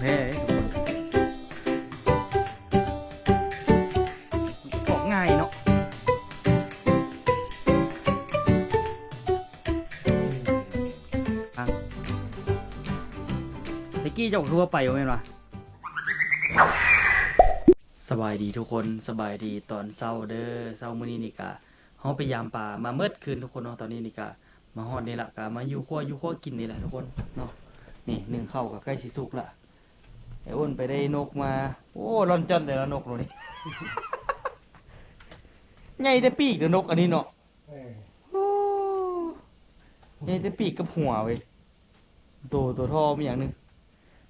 ແທ້ທຸກຄົນ ອອກງ່າຍເນາະ. ແຕ່ກີ້ເຈົ້າຄືວ່າໄປບໍ່ແມ່ນຫວາ? ສະບາຍດີທຸກຄົນ ສະບາຍດີຕອນເຊົ້າເດີ. ເຊົ້າມື້ນີ້ນີ້ກະ ເຮົາໄປຢາມປາມາເໝິດຄືນທຸກຄົນເນາະ. ຕອນນີ້ນີ້ກະມາຮອດນີ້ລະ ກະມາຢູ່ຄົວ ຢູ່ຄົວກິນນີ້ແຫຼະທຸກຄົນເນາະ. ນີ້ ໜຶ້ງເຂົ້າກະໃກ້ຊິສຸກລະ. ໄອ້ອ້ນໄປໄດ້ນົກມາ ໂອ້ ລ່ອນຈ້ອນແຕ່ລະນົກໂລດນີ້ ໃຫຍ່ແຕ່ປີກເດີນົກອັນນີ້ເນາະ. ເອີ ໂອ້ ໃຫຍ່ແຕ່ປີກກັບຫົວເວີຍ ໂຕ ໂຕທໍ່ມີຫຍັງໜຶ່ງ.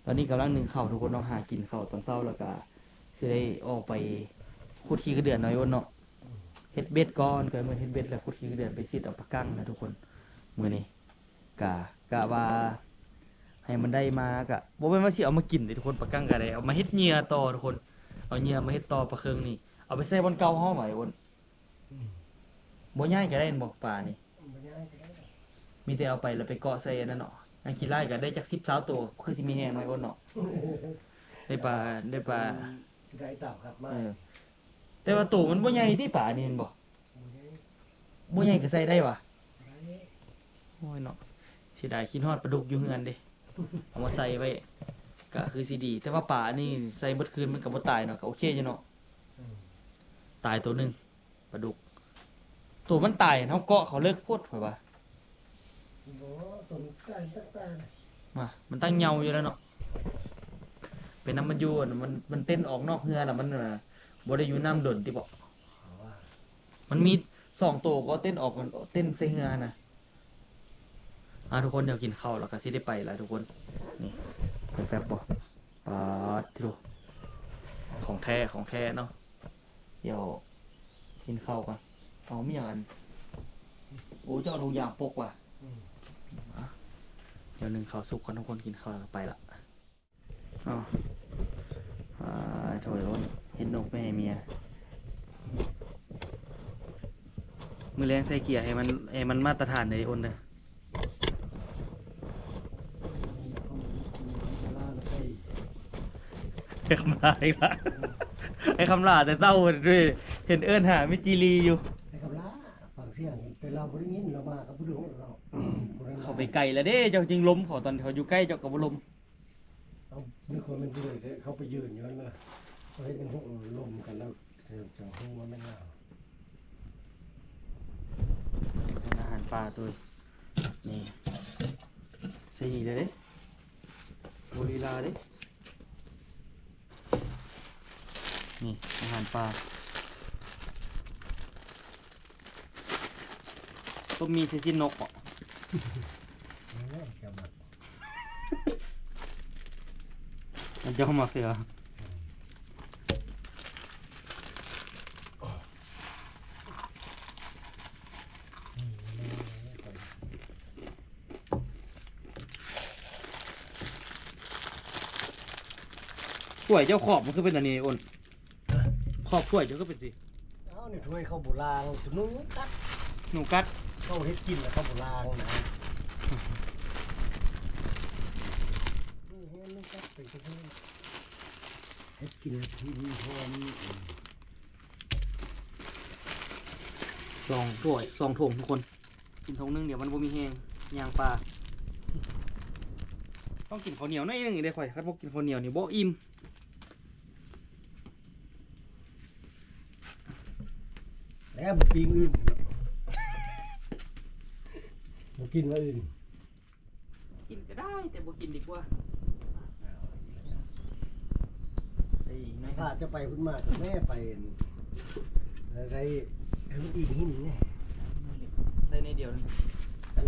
ຕອນນີ້ກຳລັງໜຶ້ງເຂົ້າທຸກຄົນເນາະ ຫາກິນເຂົ້າຕອນເຊົ້າ ແລ້ວກະຊິໄດ້ອອກໄປຂຸດຂີ້ກະເດືອນເນາະ ໄອ້ອ້ນເນາະ. ເຮັດເບັດກ່ອນ ກະເໝິດເຮັດເບັດ ແລ້ວຂຸດຂີ້ກະເດືອນໄປຊິດເອົາປາກັງນະທຸກຄົນ. ມື້ນີ້ກະ ກະວ່າໃຫ້ມັນໄດ້ມາ ກະບໍ່ແມ່ນວ່າຊິເອົາມາກິນເດ້ທຸກຄົນ ປາກັງກະໄດ້ເອົາມາເຮັດເຫຍື່ອຕໍ່ທຸກຄົນ. ເອົາເຫຍື່ອມາເຮັດຕໍ່ປາເຄິ່ງນີ້ ເອົາໄປໃສ່ບ່ອນເກົ່າເຮົາຫວາ ໄອ້ອ້ນ? ອືມ ບໍ່ຍ້າຍກະໄດ້ແມ່ນບໍ່ປານີ້? ບໍ່ຍ້າຍກະໄດ້ ມີແຕ່ເອົາໄປແລ້ວໄປເກາະໃສ່ອັນນັ້ນເນາະ. ອັນຂີ້ລ້າຍກະໄດ້ຈັກສິບຊາວໂຕ ຄືຊິມີແຮງໜ້ອຍອ້ນເນາະ. ໄດ້ປາ ໄດ້ປາ ໄດ້ຕາມກັບມາ. ເອີ ແຕ່ວ່າໂຕມັນບໍ່ໃຫຍ່ຕິປານີ້ແມ່ນບໍ່? ບໍ່ໃຫຍ່ ບໍ່ໃຫຍ່ກະໃສ່ໄດ້ຫວາ? ໄດ້. ໂອ້ຍເນາະ ເສຍດາຍ ຄິດຮອດປາດຸກຢູ່ເຮືອນເດ້ ເອົາມາໃສ່ໄວ້ກະຄືຊິດີ. ແຕ່ວ່າປານີ້ໃສ່ເບິດຄືນມັນກະບໍ່ຕາຍເນາະ ກະໂອເຄຢູ່ເນາະ. ອືມ ຕາຍໂຕໜຶ່ງ ປາດຸກ ໂຕມັນຕາຍ ເຮົາເກາະເຂົາເລິກໂພດຂ້ອຍວ່າ. ບໍ່ ໂຕມັນຕາຍຕັ້ງແຕ່ ມາ ມັນຕັ້ງເຍົາຢູ່ແລ້ວເນາະ. ເປັນນຳມັນຢູ່ ມັນ ມັນເຕັ້ນອອກນອກເຮືອລະ ມັນ ອ່າ ບໍ່ໄດ້ຢູ່ນ້ຳດົນຕິເບາະ? ມັນມີສອງໂຕກໍເຕັ້ນອອກ ເຕັ້ນໃສ່ເຮືອຫັ້ນນະ. ອ່າ ທຸກຄົນ ດຽວກິນເຂົ້າແລ້ວກະຊິໄດ້ໄປລະທຸກຄົນ. ນີ້ ແຊບບໍ່? ປາດໂທ້ ຂອງແທ້ ຂອງແທ້ເນາະ. ດຽວກິນເຂົ້າກ່ອນ. ເອົາ ມີຫຍັງອັນ ໂອ້ ເຈົ້າເອົາຖົງຢາງປົກຫວາ? ອືມ ອ່ະ ດຽວໜຶ້ງເຂົ້າສຸກກ່ອນທຸກຄົນ ກິນເຂົ້າແລ້ວກະໄປລະ. ເອົາ ອ່າ ໂຖ ເຮັດນົກໄປໃຫ້ເມຍ. ມື້ແລງໃສ່ເກຍໃຫ້ມັນ ໃຫ້ມັນມາດຕະຖານເດີ ອ້ນເດີ. ໄອ້ຄຳຫຼ້າອີກລະ ໄອ້ຄຳຫຼ້າແຕ່ເຊົ້າເດ້ ເຫັນເອີ້ນຫາມິດຈີລີຢູ່. ໄອ້ຄຳຫຼ້າ ຟັງສຽງ ແຕ່ລາວບໍ່ໄດ້ຍິນ ລາວມາກັບຜູ້ດວງເນາະ. ເຂົາໄປໄກລະເດ້ ເຈົ້າຈຶ່ງລົມເຂົາ ຕອນເຂົາຢູ່ໃກ້ເຈົ້າກະບໍ່ລົມ. ເອົາ ນີ້ຄົນມັນຢູ່ເດ້ ເຂົາໄປຢືນຢູ່ຫັ້ນນະ ເຂົາເຮັດເປັນຫົກລົມກັນແລ້ວ ຈັ່ງຮູ້ວ່າແມ່ນລາວ. ເປັນອາຫານປ່າໂຕນີ້ ໃສ່ນີ້ໄດ້ເດ້ ບໍ່ລີລາເດ້. ນີ້ອາຫານປ່າ ຕົ້ມໝີ່ໃສ່ຊີ້ນນົກເບາະ? ເອີ ເຈົ້າມັກ ເຈົ້າມັກເດ. ຖ້ວຍເຈົ້າຂອບມັນຄືເປັນອັນນີ້ ອ້ນ? ຮະ? ຂອບຖ້ວຍເຈົ້າຄືເປັນຊີ້? ເອົາ ໃນຖ້ວຍເຂົາບໍ່ລ້າງ ໜູກັດ ໜູກັດ ເຂົາເຮັດກິນແລ້ວເຂົາບໍ່ລ້າງນະ. ເຮັດກິນແລ້ວທີ່ມີພວມ ສອງຖ້ວຍ ສອງຖົງທຸກຄົນ. ກິນຖົງໜຶ່ງດຽວມັນບໍ່ມີແຮງຍ່າງປ່າ. ຕ້ອງກິນເຂົ້າໜຽວໜ້ອຍໜຶ່ງເດ້ຂ້ອຍ ຄັນບໍ່ກິນເຂົ້າໜຽວນີ້ບໍ່ອີ່ມ. ແລ້ວບໍ່ປີ້ງອຶ່ງ ບໍ່ກິນວ່າອຶ່ງ. ກິນກະໄດ້ ແຕ່ບໍ່ກິນດີກວ່າ. ໄດ້ອີກໜ້ອຍໜຶ່ງ ພາເຈົ້າໄປພຸ້ນມາ ແມ່ໄປ ໄດ້ ໄດ້ອີກຫີນນີ້ ໃສ່ໜ້ອຍດຽວນີ້. ອັນ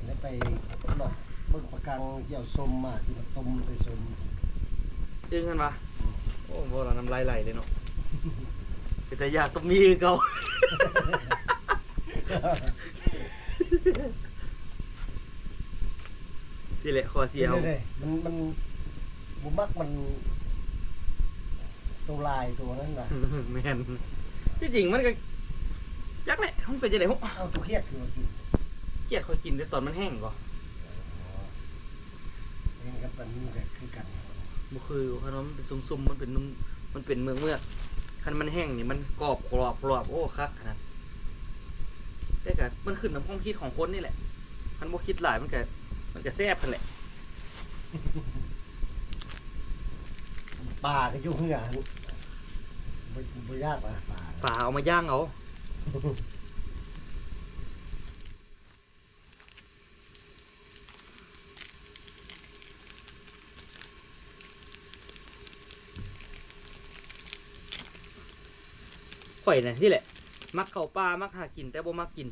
ໄດ້ໄປເນາະ ເບິ່ງປາກັງ ຊິເອົາສົ້ມມາ ຊິມາຕົ້ມໃສ່ສົ້ມ. ອຶ່ງຫັ້ນຫວາ? ອືມ ໂອ້ ເວົ້າແລ້ວນ້ຳລາຍໄຫຼເລີຍເນາະ. ເປັນຕາຢາກກັບໝີ່ຄືເກົ່າ. ນີ້ແຫຼະຂໍ້ເສຍ ເປັນແນວໃດ? ມັນ ມັນບໍ່ມັກ ມັນໂຕລາຍໂຕນັ້ນນະ. ແມ່ນ ທີ່ຈິງມັນກະຈັກແຫຼະ ມັນເປັນຈັ່ງໃດ. ເອົາ ໂຕຂຽດຄືວ່າກິນ ຂຽດຂ້ອຍກິນແຕ່ຕອນມັນແຫ້ງກໍ ເອີ ເປັນກັບ ມັນມີແບບຄືກັນ ບໍ່ຄື ຄັນວ່າມັນເປັນຊຸ່ມໆ ມັນເປັນນຸ່ມ ມັນເປັນເມືອກໆ ຄັນມັນແຫ້ງນີ້ມັນກອບກຣອບໆ ໂອ້ ຄັກຂະໜາດ. ແຕ່ກະມັນຂຶ້ນນຳຄວາມຄິດຂອງຄົນນີ້ແຫຼະ ຄັນບໍ່ຄິດຫຼາຍມັນກະ ມັນກະແຊບຫັ້ນແຫຼະ. ປາກະຢູ່ເຮືອຫັ້ນ ບໍ່ ບໍ່ຍາກວ່າປາ ປາເອົາມາຍ່າງເອົາ. ຂ້ອຍນະ ຊີ້ແຫຼະ ມັກເຂົ້າປ່າ ມັກຫາກິນ ແຕ່ບໍ່ມັກກິນ.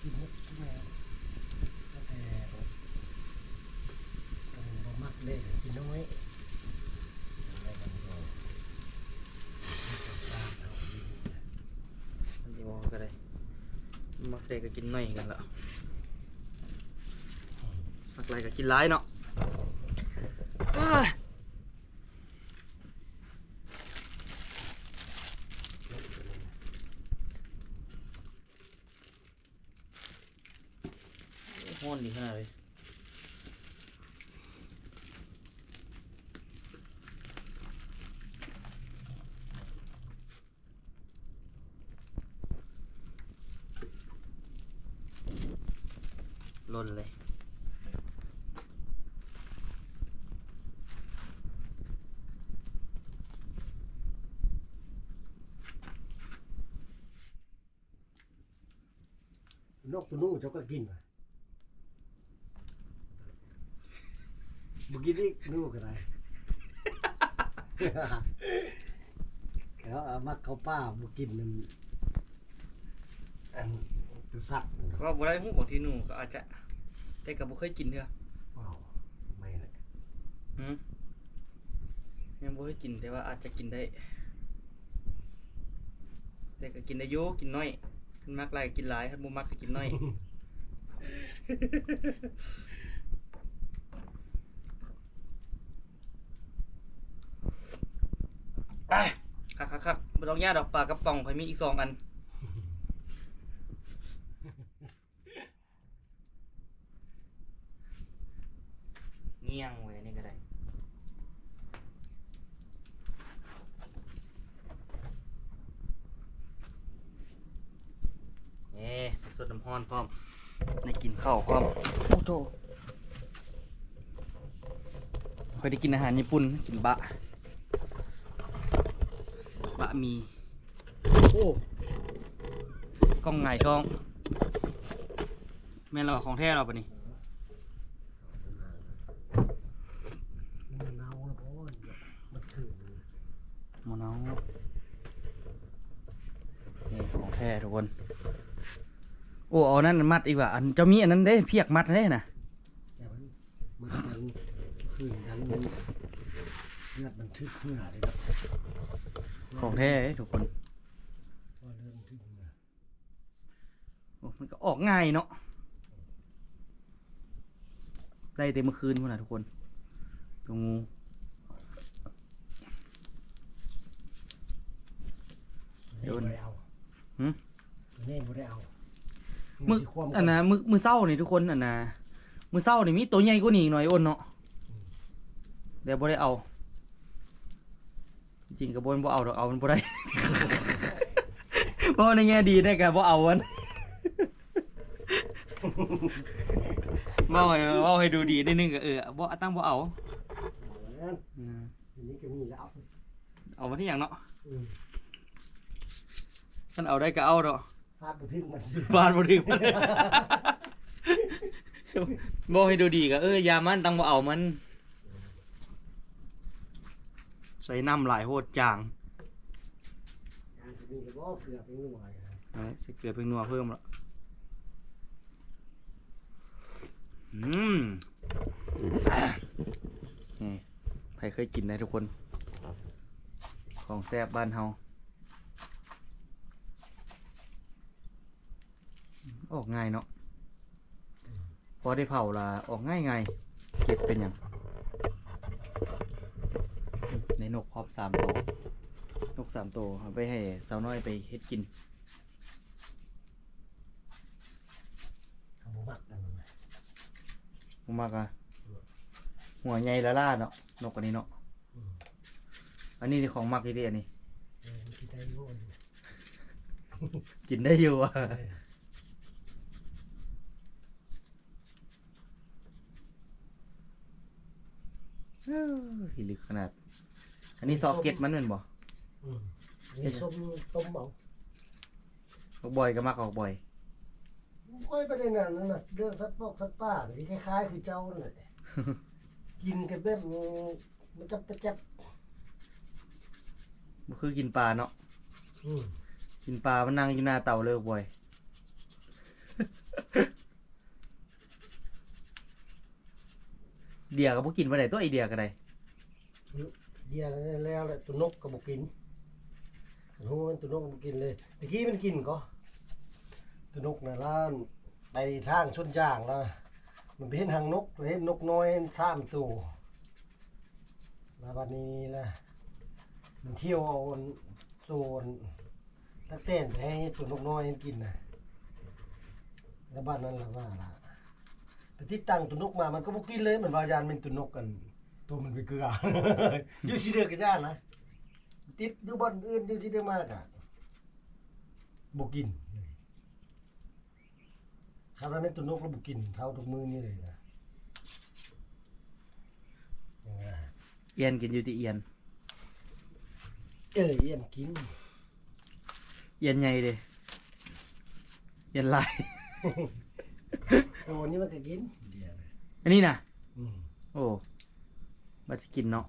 ກິນໝົດທຸກແນວ ແຕ່ບໍ່ມັກເດ້ ກິນນ້ອຍ. ອັນນີ້ບໍ່ກະໄດ້ ມັກໄດ້ກະກິນໜ້ອຍກັນລະ ມັກຫຼາຍກະກິນຫຼາຍເນາະ. ຮ້ອນດີຂະໜາດເລີຍ ຫຼົ່ນເລີຍ. ນົກໂຕນູ້ເຈົ້າກະກິນຫວາ? ບໍ່ກິນອີກ ນູ້ກະໄດ້ ເຂົາມັກເຂົ້າປ່າ ບໍ່ກິນອັນ ອັນໂຕສັດ. ເວົ້າບໍ່ໄດ້ ຮູ້ ບາງທີນູ້ກະອາດຈະ ແຕ່ກະບໍ່ເຄີຍກິນເທື່ອ. ຫື ຍັງບໍ່ເຄີຍກິນ ແຕ່ວ່າອາດຈະກິນໄດ້ ແຕ່ກະກິນໄດ້ຢູ່ ກິນໜ້ອຍ ຄັນມັກຫຼາຍກະກິນຫຼາຍ ຄັນບໍ່ມັກກະກິນໜ້ອຍ. ຄັກໆໆ ບໍ່ຕ້ອງຢ້ານດອກ ປາກະປ໋ອງຂ້ອຍມີອີກສອງອັນ. ງ່ຽງໄວ້ນີ້ກະໄດ້ ເອີ ສົດນ້ຳຮ້ອນພ້ອມ ໄດ້ກິນເຂົ້າພ້ອມ. ໂອ້ໂທ ຂ້ອຍໄດ້ກິນອາຫານຍີ່ປຸ່ນ ກິນບະ ບະໝີ່. ໂອ້ ກ້ອງຫງາຍທ້ອງ ແມ່ນລະ ຂອງແທ້ລະບາດນີ້. ມັນເນົ່າລະບໍ່? ມັນຄື ບໍ່ເນົ່າ ນີ້ຂອງແທ້ທຸກຄົນ. ໂອ້ ເອົານັ້ນມັດອີກວ່າ ອັນເຈົ້າມີອັນນັ້ນເດ້ ພຽກມັດເດ້ນະ. ມັນກັນ ຄືນກັນ ມັນ ເລືອດມັນຖືກເຫື່ອເດ້. ຂອງແທ້ເດ້ທຸກຄົນ ເລືອດມັນຖືກເຫື່ອ. ໂອ້ ມັນກະອອກງ່າຍເນາະ ໄດ້ແຕ່ມື້ຄືນພຸ້ນນະທຸກຄົນ ໂຕງູ. ໂຕນີ້ບໍ່ໄດ້ເອົາ ຫື ໂຕນີ້ບໍ່ໄດ້ເອົາ ມື້ ອັນນະ ມື້ ມື້ເຊົ້ານີ້ທຸກຄົນ ອັນນະ ມື້ເຊົ້ານີ້ມີໂຕໃຫຍ່ກວ່ານີ້ອີກໜ້ອຍ ໂອນເນາະ ອືມ ແຕ່ບໍ່ໄດ້ເອົາ. ຈິງກະບໍ່ແມ່ນບໍ່ເອົາດອກ ເອົາມັນບໍ່ໄດ້ ເວົ້າໃນແງ່ດີໄດ້ກະບໍ່ເອົາມັນ ເວົ້າໃຫ້ ເວົ້າໃຫ້ດູດີໜ້ອຍໜຶ່ງກະ ເອີ ບໍ່ ຕັ້ງບໍ່ເອົາ ເອົາມັນເຮັດຫຍັງເນາະ ອືມ ຄັນເອົາໄດ້ກະເອົາດອກ. ຟາດບໍ່ຖືກມັນ ຟາດບໍ່ຖືກມັນ ເວົ້າໃຫ້ດູດີກະ ເອີ ຢ່າມັນ ຕັ້ງບໍ່ເອົາມັນ ໃສ່ນ້ຳຫຼາຍໂພດ ຈາງ ເອີ ໃສ່ເກືອແປ້ງນົວເພີ່ມລະ ອືມ ນີ້ ໃຜເຄີຍກິນໄດ໋ທຸກຄົນ ຂອງແຊບບ້ານເຮົາ. ອອກງ່າຍເນາະ ພໍໄດ້ເຜົາລະອອກງ່າຍໆ ເກັບເປັນຫຍັງ ໄດ້ນົກພ້ອມສາມໂຕ ນົກສາມໂຕ ເອົາໄປໃຫ້ສາວນ້ອຍໄປເຮັດກິນ. ເຮົາບໍ່ມັກອັນ ມັກອະ ຫົວໃຫຍ່ລ້າໆເນາະ ນົກອັນນີ້ເນາະ. ອືມ ອັນນີ້ນີ້ຂອງມັກອີ່ຫຼີອັນນີ້. ເອີ ມັນກິນໄດ້ຢູ່ ກິນໄດ້ຢູ່. ເອີ ເອີ ພິລຶກຂະໜາດ. ອັນນີ້ຊອກເກັດມັນແມ່ນບໍ່? ອືມ ອັນນີ້ສົ້ມຕົ້ມເອົາ. ບັກບອຍກໍມັກບັກບອຍ. ຂ້ອຍບໍ່ໄດ້ນັ້ນນະ ເລື່ອງສັດປອກສັດປ່າກໍຊິຄ້າຍໆຄືເຈົ້ານັ້ນແຫຼະ ກິນກັນແບບ ປະຈັບປະຈັບ ບໍ່ຄືກິນປາເນາະ. ອືມ ກິນປາມັນນັ່ງຢູ່ໜ້າເຕົາເລີຍບັກບອຍ. ເດຍກໍບໍ່ກິນປານໃດຕົວະ ໄອເດຍກໍໄດ້. ເດຍແລ້ວແຫຼະ ໂຕນົກກໍບໍ່ກິນ. ຮູ້ມັນໂຕນົກບໍ່ກິນເລີຍ. ຕະກີ້ມັນກິນກໍ ໂຕນົກນະ ລະໄປທາງສວນຢາງລະ ມັນໄປເຫັນຫາງນົກ ເຫັນນົກນ້ອຍສາມໂຕ. ລະບາດນີ້ລະ ມັນທ່ຽວເອົາອັນ ໂຕອັນຕັກແຕນໄປໃຫ້ໂຕນົກນ້ອຍຫັ້ນກິນນະ. ລະບາດນັ້ນລະວ່າລະ ໄປຕິດຕັ້ງໂຕນົກມາ ມັນກໍບໍ່ກິນເລີຍ. ມັນວ່າຢ້ານແມ່ນໂຕນົກອັນ ໂຕມັນໄປເກືອ ຢູ່ຊິເດີກະຢ້ານນະ. ຕິດຢູ່ບ່ອນອື່ນ ຢູ່ຊິເດີມາກະບໍ່ກິນ. ຄັນວ່າແມ່ນໂຕນົກລະບໍ່ກິນເທົ່າທຸກມື້ນີ້ເລີຍນະ. ອຽນກິນຢູ່ຕິ ອຽນ? ເອີ ອຽນກິນ. ອຽນໃຫຍ່ເດ້ ອຽນຫຼາຍ. ໂຕນີ້ມັນກໍກິນ ອັນນີ້ນະ. ອືມ ໂອ້ ບັດຊິກິນເນາະ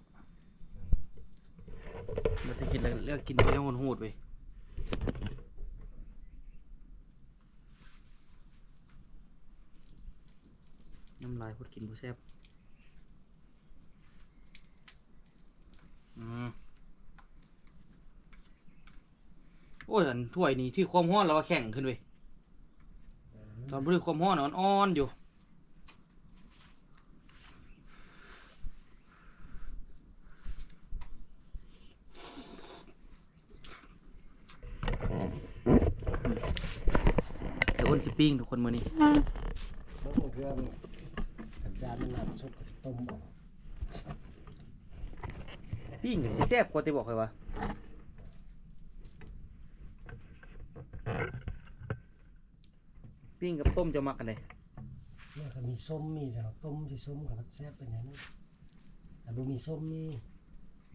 ບັດຊິກິນແລ້ວ ເລືອກກິນໄປແລ້ວໂຫດໆເວີຍ. ນ້ຳລາຍໂພດ ກິນບໍ່ແຊບ. ອືມ ໂອ້ຍ ອັນຖ້ວຍນີ້ຖືກຄວາມຮ້ອນແລ້ວວ່າແຂງຂຶ້ນເວີຍ. ອືມ ຕອນບໍ່ຖືກຄວາມຮ້ອນອ່ອນໆຢູ່. ແຕ່ອ້ນຊິປີ້ງທຸກຄົນມື້ນີ້ ເບິ່ງເທື່ອມັນ ຄັນຢ້ານມັນໜ້າສຸກກໍຊິຕົ້ມເອົາ. ປີ້ງກໍຊິແຊບກວ່າຕິ ບອກຂ້ອຍວ່າ. ປີ້ງກັບຕົ້ມເຈົ້າມັກອັນໃດ? ມັນກໍມີສົ້ມ ມີແລ້ວຕົ້ມຊິສົ້ມກໍແຊບປານຫຍັງ. ແຕ່ບໍ່ມີສົ້ມນີ້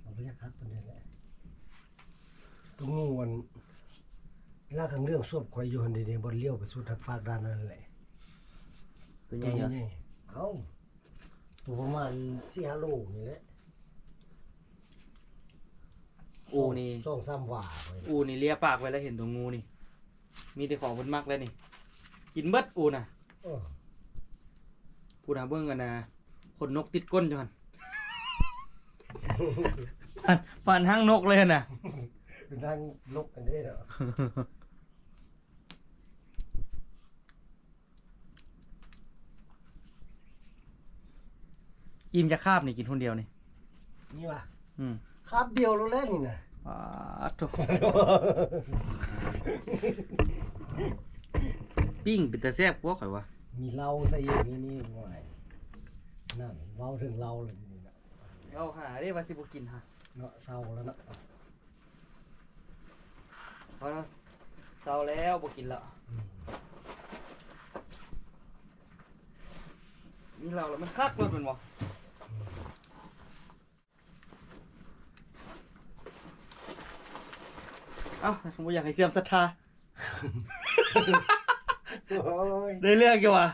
ເຮົາບໍ່ຢາກຄັກປານໃດແຫຼະ. ຕົວງູອັນ ລາກເລື່ອງສວບຂ້ອຍຢູ່ຫັ້ນເດ ບ່ອນລ້ຽວໄປສຸດທາງຟາກດ້ານນັ້ນແຫຼະ. ຕົວໃຫຍ່ ຕົວໃຫຍ່ ເອົ້າ ຕົວປະມານສີ່ຫ້າໂລນີ້ແຫຼະ. ອູນີ້ ສອງສາມວາ ອູນີ້ເລຍປາກໄວ້ແລ້ວ ເຫັນຕົວງູນີ້ ມີແຕ່ຂອງເພິ່ນມັກແລ້ວນີ້ ກິນເບິດອູນະ. ເອີ ພຸ້ນນະ ເບິ່ງອັນນະ ຂົນນົກຕິດກົ້ນຢູ່ຫັ້ນ ປານ ປານຫາງນົກເລີຍຫັ້ນນະ ເປັນຫາງນົກອັນນີ້ເນາະ. ອີ່ມຈັກຄາບນີ້ ກິນຄົນດຽວນີ້? ນີ້ຫວາ? ອືມ ຄາບດຽວໂລດແຫຼະນີ້ນະ. ປາດໂທ້ ປີ້ງເປັນຕາແຊບກວ່າຂ້ອຍວ່າ. ມີເຫຼົ້າໃສ່ອີກນີ້ ນີ້ ໂອ້ຍ ນັ້ນ ເວົ້າເຖິງເຫຼົ້າແລ້ວນີ້ນະ. ເອົາຫາເດ້ວ່າຊິບໍ່ກິນຫາເນາະ ເຊົາແລ້ວເນາະ ເອົາລະ ເຊົາແລ້ວ ບໍ່ກິນແລ້ວ. ອືມ ກິນເຫຼົ້າແລ້ວມັນຄັກໂລດແມ່ນບໍ່? ອືມ ເອົ້າ ບໍ່ຢາກໃຫ້ເສື່ອມສັດທາ. ໂອ້ຍ ໄດ້ເລື່ອງຢູ່ຫວາ?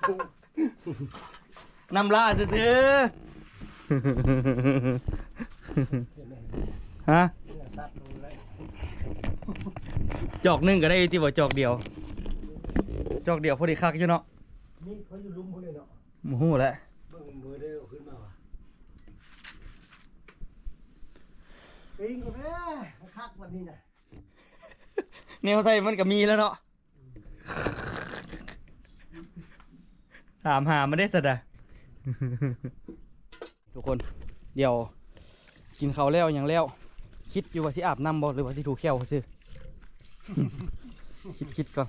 ອືມ ນ້ຳລາຊື່ໆ ຮະ? ຈອກໜຶ່ງກໍໄດ້ຢູ່ຕິບໍ່? ຈອກດຽວ ຈອກດຽວພໍດີຄັກຢູ່ເນາະ. ມີເຂົາຢູ່ລຸ່ມພຸ້ນເລີຍເນາະ. ບໍ່ຮູ້ແຫຼະ ເບິ່ງເບີເດີເອົາຂຶ້ນມາຫວາ? ປີ້ງກາແຟຄັກວັນນີ້ນະ. ແນວໃສ່ມັນກໍມີແລ້ວເນາະ ອືມ ຖາມຫາມາເດ້ຊັ້ນນະ. ທຸກຄົນ ດຽວກິນເຂົ້າແລ້ວຫຍັງແລ້ວ ຄິດຢູ່ວ່າຊິອາບນ້ຳບໍ່ ຫຼືວ່າຊິຖູແຂ້ວຊື່. ຄິດໆກ່ອນ.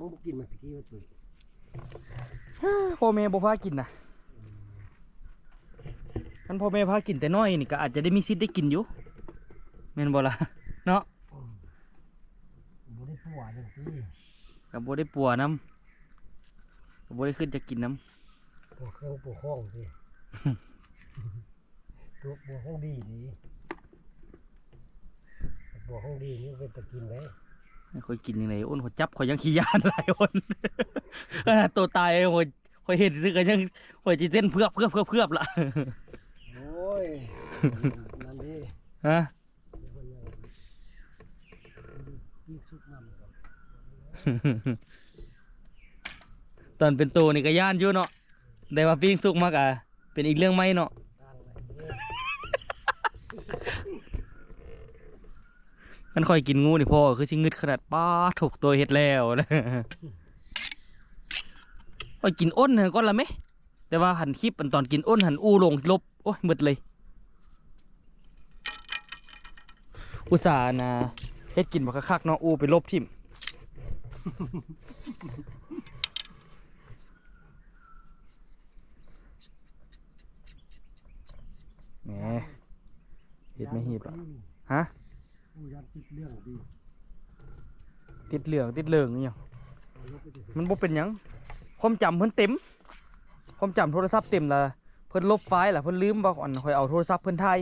ບໍ່ກິນມາຕະກີ້ວ່າຕຸຍ ພໍ່ແມ່ບໍ່ພາກິນນະ. ຄັນພໍ່ແມ່ພາກິນແຕ່ນ້ອຍນີ້ກໍອາດຈະໄດ້ມີສິດໄດ້ກິນຢູ່ ແມ່ນບໍ່ລະເນາະ? ອືມ ບໍ່ໄດ້ປົວຈັ່ງຊີ້ ກໍບໍ່ໄດ້ປົວນຳ ກໍບໍ່ໄດ້ຄິດຢາກກິນນຳ ປົວເຄື່ອງປົວຂອງຊີ້ ຕົວະບົວຂອງດີນີ້ ຕົວະບົວຂອງດີນີ້ເປັນຕາກິນເດ້. ໃຫ້ຂ້ອຍກິນຈັ່ງໃດ? ໂອ້ນ ຂ້ອຍຈັບ ຂ້ອຍຍັງຂີ້ຢ້ານຫຼາຍ ໂອ້ນ. ຂະໜາດໂຕຕາຍ ຂ້ອຍ ຂ້ອຍເຫັນຊື່ ຂ້ອຍຍັງ ຂ້ອຍຊິເຕັ້ນເຜືອບໆໆໆລະ. ໂອ້ຍ ນັ້ນເດ້ ຮະ? ຕອນເປັນໂຕນີ້ກໍຢ້ານຢູ່ເນາະ ແຕ່ວ່າປີ້ງສຸກມາກະເປັນອີກເລື່ອງໃໝ່ເນາະ. ຄັນຂ້ອຍກິນງູນີ້ ພໍ່ກໍຄືຊິງຶດຂະໜາດ ປາໂທ້ ໂຕເຮັດແລ້ວ ຂ້ອຍກິນອົນຫັ້ນກ່ອນລະແມ. ແຕ່ວ່າຫັ້ນຄລິບອັນຕອນກິນອົນຫັ້ນ ອູ່ລົງລົບ ໂອ້ຍ ໝົດເລີຍ. ອຸດສ່າອັນນາ ເຮັດກິນບັກຄັກໆເນາະ ອູ່ໄປລົບຖິ້ມ. ແໝ ເຮັດແມ່ຮີບລະ ຮະ? ໂອ້ ຢ້ານຕິດເລື່ອງຕິ ຕິດເລື່ອງ ຕິດເລື່ອງອີ່ຫຍັງ? ມັນບໍ່ເປັນຫຍັງ ຄວາມຈຳເພິ່ນເຕັມ ຄວາມຈຳໂທລະສັບເຕັມລະ ເພິ່ນລົບໄຟລ໌ລະ ເພິ່ນລືມວ່າ ອັນ ຂ້ອຍເອົາໂທລະສັບເພິ່ນຖ່າຍ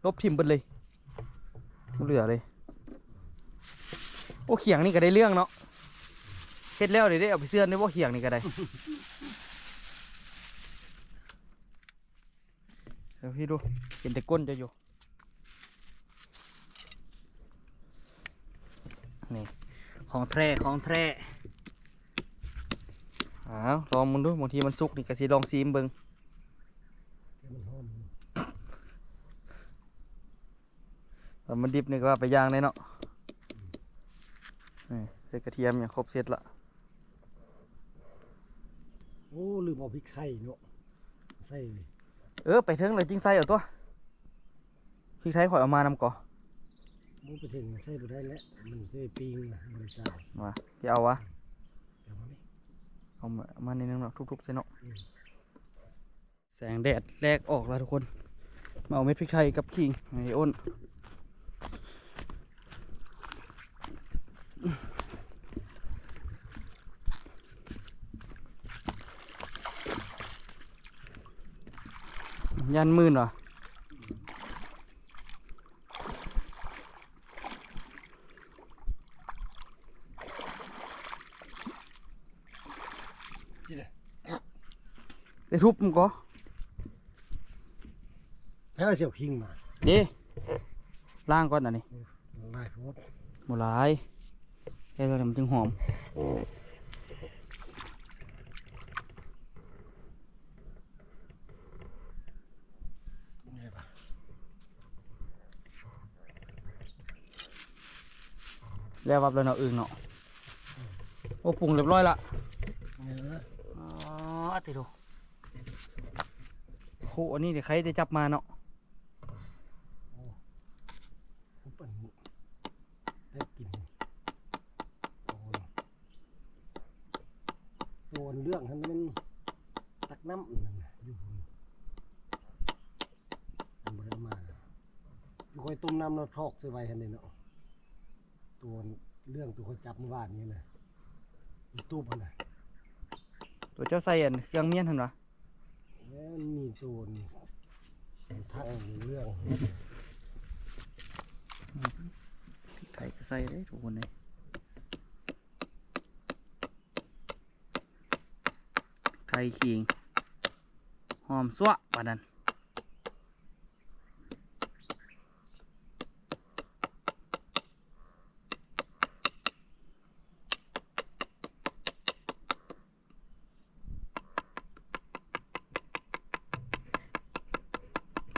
ລົບຖິ້ມເບິດເລີຍ ບໍ່ເຫຼືອເລີຍ. ໂອ້ ຂຽງນີ້ກໍໄດ້ເລື່ອງເນາະ ເຮັດແລ້ວນີ້ໄດ້ເອົາໄປເຊື່ອນໄດ້ບໍ່? ຂຽງນີ້ກໍໄດ້ ເອົາພີ່ດູ ເຫັນແຕ່ກົ້ນເຈົ້າຢູ່. ນີ້ ຂອງແທ້ ຂອງແທ້. ອ້າວ ລອງເບິ່ງດູ ບາງທີມັນສຸກນີ້ກໍຊິລອງຊີມເບິ່ງ. ຕອນມັນດິບນີ້ກໍວ່າໄປຢ່າງໄດ້ເນາະ. ນີ້ ໃສ່ກະທຽມຫຍັງຄົບເສັດລະ. ໂອ້ ລືມເອົາພິກໄທເນາະ ໃສ່ ເອີ ໄປເຖິງແລ້ວຈຶ່ງໃສ່ເອົາຕົວະ. ພິກໄທຂ້ອຍເອົາມານຳກໍ ບໍ່ໄປເຖິງໃສ່ບໍ່ໄດ້ແຫຼະ ມັນຊິປີ້ງນະ ບໍ່ໄດ້ໃສ່. ວ່າຊິເອົາວະ ເອົາມາ ເອົາມາ ເອົາມາໜ້ອຍໜຶ່ງເນາະ ທຸບໆໃສ່ເນາະ. ອືມ ແສງແດດແລກອອກແລ້ວທຸກຄົນ ມາເອົາເມັດພິກໄທກັບຂີງໃຫ້ອ້ນ. ຢ້ານມື່ນຫວາ? ໄດ້ທຸບມັນກໍ ໃຜວ່າຊິເອົາຄີງມາ ເດ້ ລ້າງກ່ອນອັນນີ້. ຫຼາຍໂພດ ບໍ່ຫຼາຍ ແຕ່ວ່າມັນຈຶ່ງຫອມ. ແລ້ວວັບແລ້ວເນາະ ອຶ່ງເນາະ. ໂອ້ ປຸງຮຽບຮ້ອຍລະ. ເອີ ອໍ ຕິໂທ ໂຫ ອັນນີ້ນີ້ໃຄໄດ້ຈັບມາເນາະ. ໂອ້ ເປັນ ໄດ້ກິນ. ໂອ້ຍ ໂຕເຫຼືອງຫັ້ນແມ່ນຕັກນ້ຳນັ້ນນະ ຢູ່ພຸ້ນ ມັນບໍ່ໄດ້ເອົາມາ. ຢູ່ຂ້ອຍຕົ້ມນ້ຳແລ້ວຖອກໃສ່ໄວ້ຫັ້ນເດ້ເນາະ ໂຕເຫຼືອງ ໂຕຂ້ອຍຈັບມື້ວານນີ້ນະ ຢູ່ຕູບຫັ້ນນະ. ໂຕເຈົ້າໃສ່ອັນເຄື່ອງມ້ຽນຫັ້ນຫວາ? ແມ່ນມີໂຕນີ້ ທັງເລື່ອງ ໄທກໍໃສ່ເດ້ທຸກຄົນເດ້ ໄທ ຂີງ ຫອມຊົ່ວປານນັ້ນ.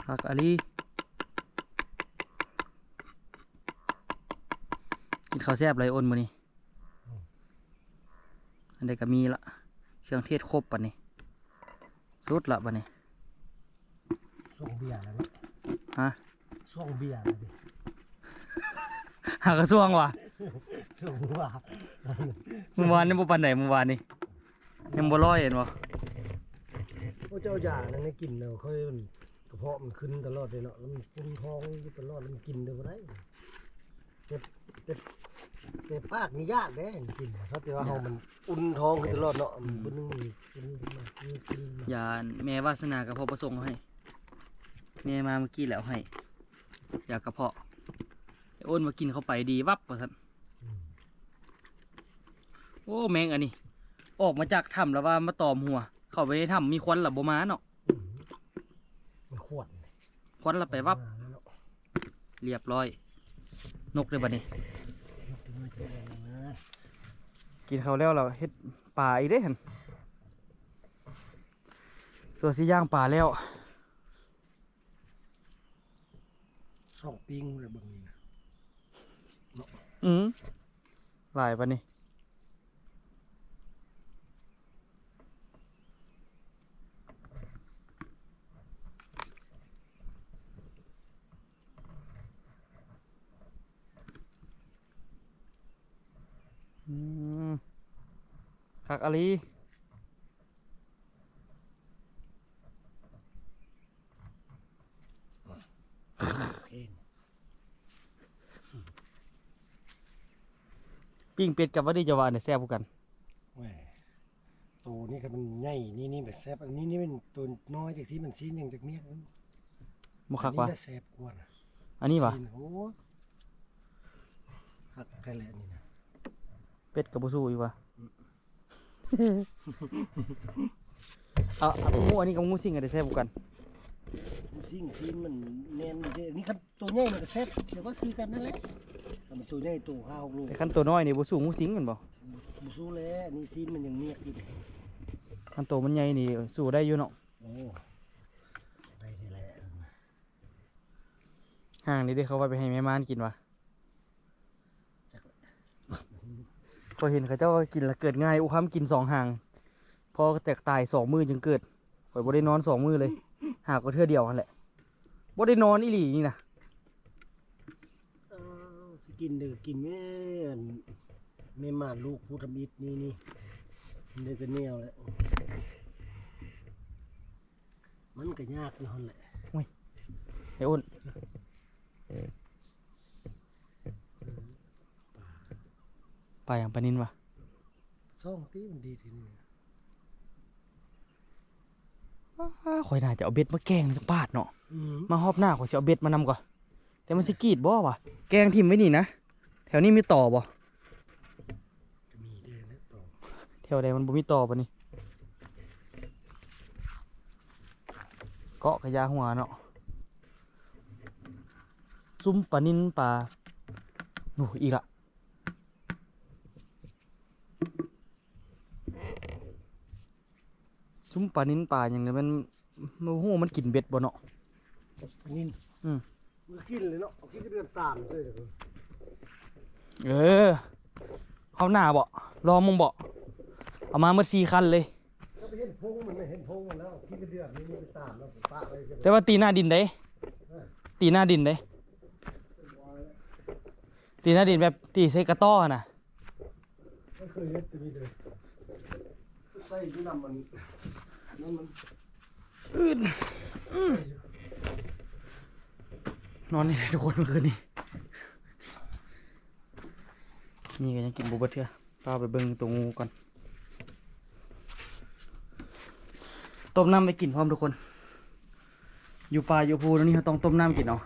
ຄັກອີ່ຫຼີ ກິນເຂົ້າແຊບຫຼາຍ ໂອ້ນ ມື້ນີ້. ອັນໃດກໍມີລະ ເຄື່ອງເທດຄົບບາດນີ້ ສຸດລະບາດນີ້. ຊ່ວງເບຍແລ້ວເນາະ ຮະ? ຊ່ວງເບຍແລ້ວເດ ຫາກະຊ່ວງຫວາ? ຊ່ວງຫວາ? ມື້ວານນີ້ບໍ່ປານໃດ ມື້ວານນີ້ຍັງບໍ່ຮ້ອຍເຫັນບໍ່? ໂອ້ ເຈົ້າຢານັ້ນໃຫ້ກິນແລ້ວ ເຂົາ ມັນ ກະເພາະມັນຂຶ້ນຕະຫຼອດເດ້ເນາະ ແລ້ວມັນປຸ້ນທ້ອງຢູ່ຕະຫຼອດ ແລ້ວມັນກິນໄດ້ບໍ່ໄດ້ ແຕ່ ແຕ່ ແຕ່ປາກນີ້ຢາກເດ້ກິນ ເພາະແຕ່ວ່າເຮົາມັນອຸ່ນທ້ອງຢູ່ຕະຫຼອດເນາະ ອືມ ມື້ໜຶ່ງມັນປຸ້ນຂຶ້ນມາ ຂຶ້ນມາ ຢ້ານແມ່ວາສະໜາກະເພາະບໍ່ສົ່ງເອົາໃຫ້ ແມ່ມາມື້ກີ້ແລ້ວໃຫ້ ຢາກະເພາະ ໄອ້ໂອນວ່າກິນເຂົ້າໄປດີວັບວ່າຊັ້ນ ອືມ ໂອ້ ແມງອັນນີ້ ອອກມາຈາກຖ້ຳແລ້ວວ່າມາຕອມຫົວ ເຂົ້າໄປໃນຖ້ຳມີຄວັນລະບໍ່ມາເນາະ ອືມ ມັນຄວັນ ຄວັນລະໄປວັບ ມາແລ້ວເນາະ ລຽບຮ້ອຍ ນົກເດ້ບັດນີ້ ນົກເດ້ມາຈາກນັ້ນນະ ກິນເຂົ້າແລ້ວລະເຮັດປາອີກເດ້ຫັ້ນ ສ່ວນຊິຍ່າງປາແລ້ວ ສອງປີງແລ້ວເບິ່ງນີ້ນະ ເນາະ ອືມ ຫຼາຍປານນີ້ ອືມ ຄັກອີ່ຫຼີ. ປີ້ງເປັດກັບອັນນີ້ ເຈົ້າວ່າອັນໃດແຊບກວ່າກັນ? ແໝ່ ໂຕນີ້ຄັນມັນໃຫຍ່ ນີ້ ນີ້ແບບແຊບ ອັນນີ້ ນີ້ແມ່ນໂຕນ້ອຍຈັກຊີ້ ມັນຊີ້ນຫຍັງຈັກເມກ ບໍ່ຄັກຫວາ? ອັນນີ້ແຫຼະແຊບກວ່ານະ ອັນນີ້ຫວາ? ຊີ້ນ ໂອ້ ຄັກແທ້ແຫຼະອັນນີ້ນະ ເປັດກໍບໍ່ສູ້ອີກຫວາ? ອືມ ເອົາ ເອົາໝູອັນນີ້ກັບໝູຊິງອັນໃດແຊບກວ່າກັນ? ໝູຊິງຊີ້ນມັນແໜ້ນຢູ່ເດ້ ອັນນີ້ຄັນໂຕໃຫຍ່ມັນກໍແຊບ ແຕ່ວ່າຄືກັນນັ້ນແຫຼະ ຄັນມັນໂຕໃຫຍ່ໂຕຫ້າຫົກໂລ ແຕ່ຄັນໂຕນ້ອຍນີ້ບໍ່ສູ້ໝູຊິງແມ່ນບໍ່? ບໍ່ສູ້ແຫຼະ ອັນນີ້ຊີ້ນມັນຍັງເມກຢູ່ເດ້ ຄັນໂຕມັນໃຫຍ່ນີ້ສູ້ໄດ້ຢູ່ເນາະ ໂອ້ ໄດ້ແທ້ແຫຼະ ຫາງນີ້ເດ້ ເຂົາວ່າໄປໃຫ້ແມ່ມ່ານກິນຫວາ? ຂ້ອຍເຫັນເຂົາເຈົ້າວ່າກິນລະເກີດງ່າຍ ອຸຄຳກິນສອງຫາງ ພໍແຕກຕາຍສອງມື້ຈຶ່ງເກີດ ຂ້ອຍບໍ່ໄດ້ນອນສອງມື້ເລີຍ ຫາກໍເທື່ອດຽວຫັ້ນແຫຼະ ບໍ່ໄດ້ນອນອີ່ຫຼີນີ້ນະ ເອີ ຊິກິນເດີ ກິນແມ່ ແມ່ມ່ານລູກຜູ້ທຳອິດນີ້ ນີ້ ມັນໄດ້ແຕ່ແນວແຫຼະ ມັນກໍຍາກຢູ່ຫັ້ນແຫຼະ ໂອ້ຍ ໄອ້ອ້ນ ປາຫຍັງ? ປານິນຫວາ? ຊ່ອງຕິມັນດີທີ່ນີ້ ອ້າ ຂ້ອຍໜ້າຈະເອົາເບັດມາແກ່ງຈັກບາດເນາະ ອືມ ມາຮອບໜ້າຂ້ອຍຊິເອົາເບັດມານຳກ່ອນ ແຕ່ມັນຊິກີດບໍ່ຫວາ? ແກ່ງຖິ້ມໄວ້ນີ້ນະ ແຖວນີ້ມີຕໍບໍ່? ກໍມີແດ່ແຫຼະຕໍ່ ແຖວໃດມັນບໍ່ມີຕໍ່ປານນີ້ ເກາະກະຢ່າຫົວເນາະ ຊຸມປານິນປາ ໂອ້ ອີກລະ ຊຸມປານິນປາຫຍັງນີ້ ມັນ ບໍ່ຮູ້ມັນກິນເບັດບໍ່ເນາະ ປານິນ ອືມ ມັນກິນເລີຍເນາະ ເອົາຂີ້ກະເດືອນຕາມເລີຍ ເອີ ເອົາໜ້າບໍ່ ລອງເບິ່ງບໍ່ ເອົາມາໝົດສີ່ຄັນເລີຍ ກໍໄປເຫັນພົງມັນ ເຫັນພົງມັນແລ້ວ ເອົາຂີ້ກະເດືອນນີ້ໄປຕາມແລ້ວ ປະໄວ້ ແຕ່ວ່າຕີໜ້າດິນເດ້ ເອີ ຕີໜ້າດິນເດ້ ຕີໜ້າດິນແບບຕີໃສ່ກະຕໍຫັ້ນນະ ມັນເຄີຍເຮັດແຕ່ນີ້ເດີ ໃສ່ຢູ່ນຳມັນ ນັ້ນມັນ ອືດ ນອນນີ້ແຫຼະທຸກຄົນ ມື້ຄືນນີ້ ນີ້ກໍຍັງກິນບໍ່ເບິດເທື່ອ ພາໄປເບິ່ງຕົວງູກ່ອນ ຕົ້ມນ້ຳໄວ້ກິນພ້ອມທຸກຄົນ ຢູ່ປ່າຢູ່ພູແນວນີ້ ເຮົາຕ້ອງຕົ້ມນ້ຳກິນເອົາ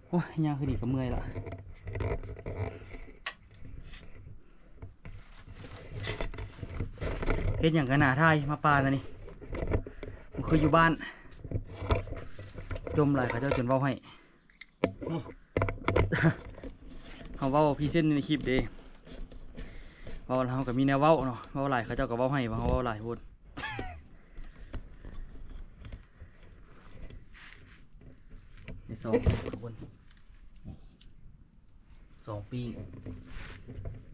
ໂອ້ຍ ຍ່າງຄືດີກໍເມື່ອຍລະ ເຮັດຫຍັງກໍໜ້າຖ່າຍ ມາປ່າຊະນີ້ ບໍ່ຄືຢູ່ບ້ານ ຈົ່ມຫຼາຍ ເຂົາເຈົ້າຈົນເວົ້າໃຫ້ ເຮົາເວົ້າພຣີເຊັນໃນຄລິບເດ້ ເວົ້າແລ້ວເຮົາກໍມີແນວເວົ້າເນາະ ເວົ້າຫຼາຍເຂົາເຈົ້າກໍເວົ້າໃຫ້ວ່າເຮົາເວົ້າຫຼາຍໂພດ ໃນສອງຄົນ ສອງປີ້ງ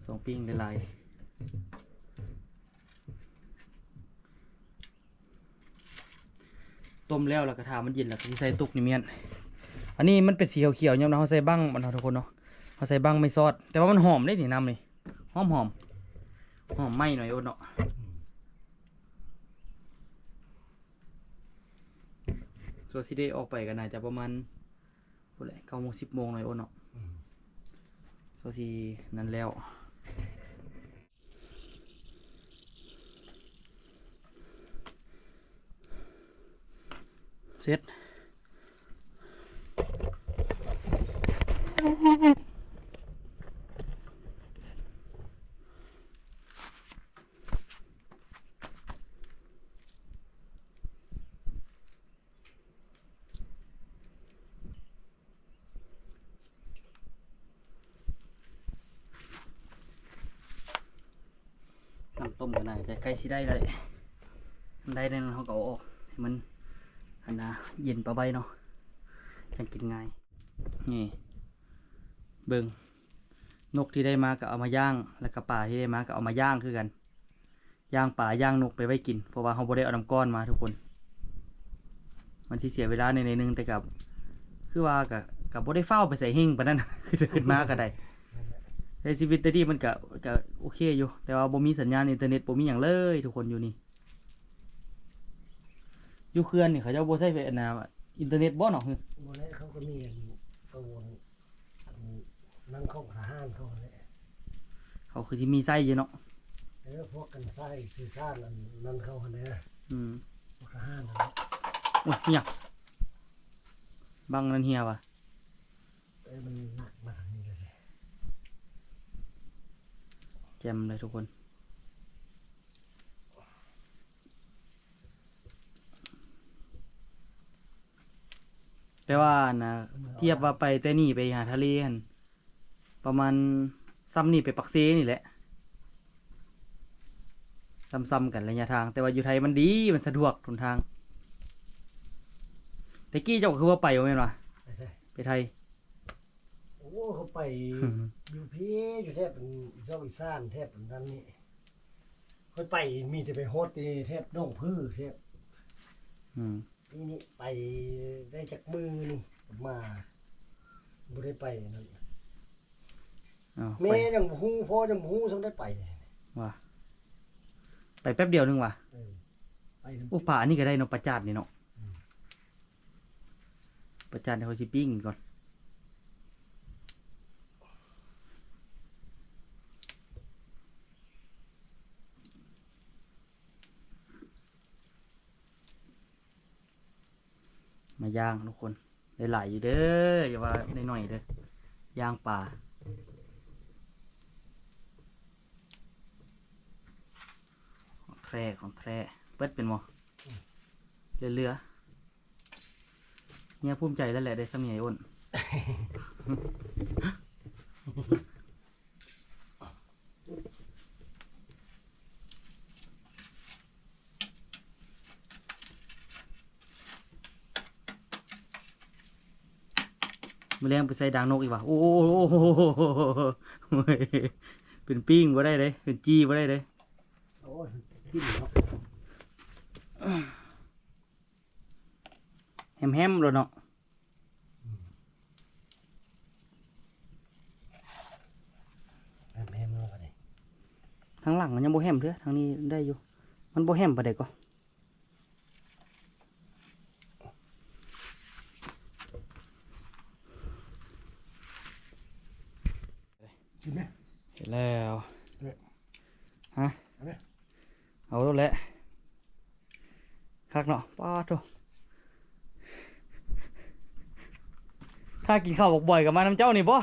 ສອງປີ້ງຫຼາຍໆ ຕົ້ມແລ້ວ ແລ້ວກໍຖ້າມັນເຢັນ ແລ້ວກໍຊິໃສ່ຕຸກນີ້ແມ່ນ ອັນນີ້ມັນເປັນສີຂຽວໆ ຍາມເຮົາໃສ່ບັ້ງມັນເນາະທຸກຄົນເນາະ ເຮົ ໃສ່ບັ້ງໄມ້ຊອດ ແຕ່ວ່າມັນຫອມເດ້ນີ້ ນ້ຳນີ້ ຫອມໆ ຫອມໄມ້ໜ້ອຍໂອດເນາະ. ສ່ວນຊິໄດ້ອອກໄປກໍໜ້າຈະປະມານພຸ້ນແຫຼະ ເກົ້າໂມງ ສິບໂມງໜ້ອຍໂອດເນາະ. ອືມ ສ່ວນຊິນັ້ນແລ້ວ. ເສັດ. ນ້ຳຕົ້ມກໍໜ້າຈະໃກ້ຊິໄດ້ແລ້ວແຫຼະ. ໄດ້ແລ້ວເຮົາກໍເອົາອອກໃຫ້ມັນ ອັນນ່າ ເຢັນປາໃບເນາະ ຈັ່ງກິນງ່າຍ. ນີ້ ເບິ່ງ ນົກທີ່ໄດ້ມາກໍເອົາມາຍ່າງ ແລ້ວກໍປາທີ່ໄດ້ມາກໍເອົາມາຍ່າງຄືກັນ. ຍ່າງປາຍ່າງນົກໄປໄວ້ກິນ ເພາະວ່າເຮົາບໍ່ໄດ້ເອົານ້ຳກ້ອນມາທຸກຄົນ. ມັນຊິເສຍເວລາໜ້ອຍໜຶ່ງ ແຕ່ກໍຄືວ່າກໍ ກໍບໍ່ໄດ້ຟ້າວໄປໃສເຮງປານນັ້ນ ຄື ຄືມາກໍໄດ້. ໃຊ້ຊີວິດແຕ່ນີ້ມັນກໍ ກໍໂອເຄຢູ່ ແຕ່ວ່າບໍ່ມີສັນຍານອິນເຕີເນັດ ບໍ່ມີຫຍັງເລີຍທຸກຄົນຢູ່ນີ້. ຢູ່ເຂື່ອນນີ້ເຂົາເຈົ້າບໍ່ໃຊ້ ອັນນ່າ ອິນເຕີເນັດບໍ່ເນາະ? ບໍ່ແລ້ວ ເຂົາກໍມີອັນໂຕ ອັນນັ້ນຂອງທະຫານເຂົາຫັ້ນແຫຼະ ເຂົາຄືຊິມີໃຊ້ຢູ່ເນາະ. ເອີ ພວກກັນໃຊ້ສື່ສານອັນນັ້ນເຂົາຫັ້ນແຫຼະ. ອືມ ພວກທະຫານນັ້ນແຫຼະ. ໂອ້ຍ ຫຍັງ ບັ້ງນັ້ນເຫ່ຍຫວາ? ເອີ ມັນໜັກມາທາງນີ້ເລີຍ ແຈ່ມເລີຍທຸກຄົນ. ແຕ່ວ່າອັນນ່າ ທຽບວ່າໄປແຕ່ນີ້ໄປຫາທະເລຫັ້ນ ປະມານສ່ຳນີ້ໄປປາກເຊນີ້ແຫຼະ ສ່ຳໆກັນໄລຍະທາງ. ແຕ່ວ່າຢູ່ໄທມັນດີ ມັນສະດວກຫົນທາງ. ແຕ່ກີ້ເຈົ້າກໍຄືວ່າໄປ ບໍ່ແມ່ນຫວາ? ໄປໃສ? ໄປໄທ. ໂອ້ ເຂົາໄປຢູ່ພີ້ ຢູ່ແຖບເມືອງອີສານ ແຖບອັນນັ້ນນີ້ ຂ້ອຍໄປມີແຕ່ໄປຮອດແຖບໜອງຜື ແຖບ ອືມ ປີນີ້ໄປໄດ້ຈັກມື້ນີ້ມາ ບໍ່ໄດ້ໄປນັ້ນ. ອ້າວ ແມ່ ໄປ ຍັງບໍ່ຮູ້ ພໍ່ຍັງບໍ່ຮູ້ ຊ່ຳໄດ້ໄປຫວາ? ໄປແປັບດຽວໜຶ່ງຫວາ? ເອີ ໄປນຳ. ໂອ້ ປາອັນນີ້ກໍໄດ້ເນາະ ປາຈາດນີ້ເນາະ. ອືມ ປາຈາດ ດຽວຂ້ອຍຊິປີ້ງກ່ອນ ມາຍ່າງທຸກຄົນ. ໄດ້ຫຼາຍຢູ່ເດີ ຢ່າວ່າໜ້ອຍໆເດີ ຍ່າງປາ ຂອງແທ້ ຂອງແທ້. ເປີດເປັນບໍ່? ອືມ ເຫຼືອໆ. ເມຍພູມໃຈແລ້ວແຫຼະ ໄດ້ຊ່ຳນີ້ ອ້າຍໂອນ. ມື້ແລງໄປໃສ່ດາງນົກອີກຫວາ? ໂອ້ໂຫ ເປັນປີ້ງບໍ່ໄດ້ເດ້ ເປັນຈີ່ບໍ່ໄດ້ເດ້. ໂອ້ຍ ກິນເນາະ ແຮມໆໂລດເນາະ. ອືມ ແຮມໆໂລດບັດນີ້. ທາງຫຼັງມັນຍັງບໍ່ແຮມເທື່ອ ທາງນີ້ໄດ້ຢູ່. ມັນບໍ່ແຮມປານໃດກໍ ກິນໄໝ? ເຮັດແລ້ວ. ເອີ ຮະ? ເອົາແຫຼະ ຄັກເນາະ. ປາດໂທ້ ຖ້າກິນເຂົ້າບັກບອຍກໍມານຳເຈົ້ານີ້ບໍ່?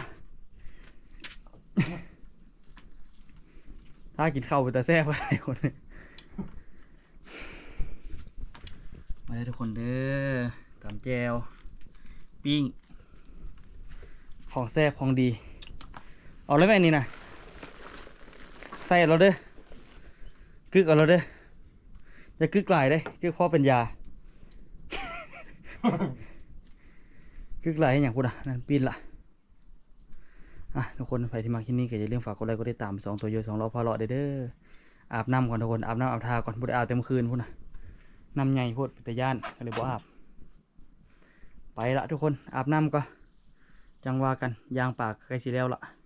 ຖ້າກິນເຂົ້າເປັນຕາແຊບຫຼາຍຄົນ. ມາເດີທຸກຄົນເດີ ຕຳແຈ່ວ ປີ້ງ ຂອງແຊບຂອງດີ. ເອົາເລີຍແມ່ນີ້ນະ ໃສ່ເອົາໂລດເດີ ກຶກເອົາໂລດເດີ. ຢ່າກຶກຫຼາຍເດ້ ກຶກພໍເປັນຢາ. ກຶກຫຼາຍເຮັດຫຍັງພຸ້ນນະ ນັ້ນປີ້ນລະ. ອ່ະ ທຸກຄົນ ໃຜທີ່ມັກຄລິບນີ້ກໍຢ່າລືມຝາກກົດໄລ ກົດຕິດຕາມຊ່ອງໂຕໂຍສອງລໍ້ພາເລາະເດີ. ອາບນ້ຳກ່ອນທຸກຄົນ ອາບນ້ຳອາບທ່າກ່ອນ ບໍ່ໄດ້ອາບແຕ່ມື້ຄືນພຸ້ນນະ ນ້ຳໃຫຍ່ໂພດ ເປັນຕາຢ້ານ ກໍເລີຍບໍ່ອາບ. ໄປລະທຸກຄົນ ອາບນ້ຳກ່ອນ. ຈັ່ງວ່າກັນ ຍ່າງປາໃກ້ຊິແລ້ວລະ.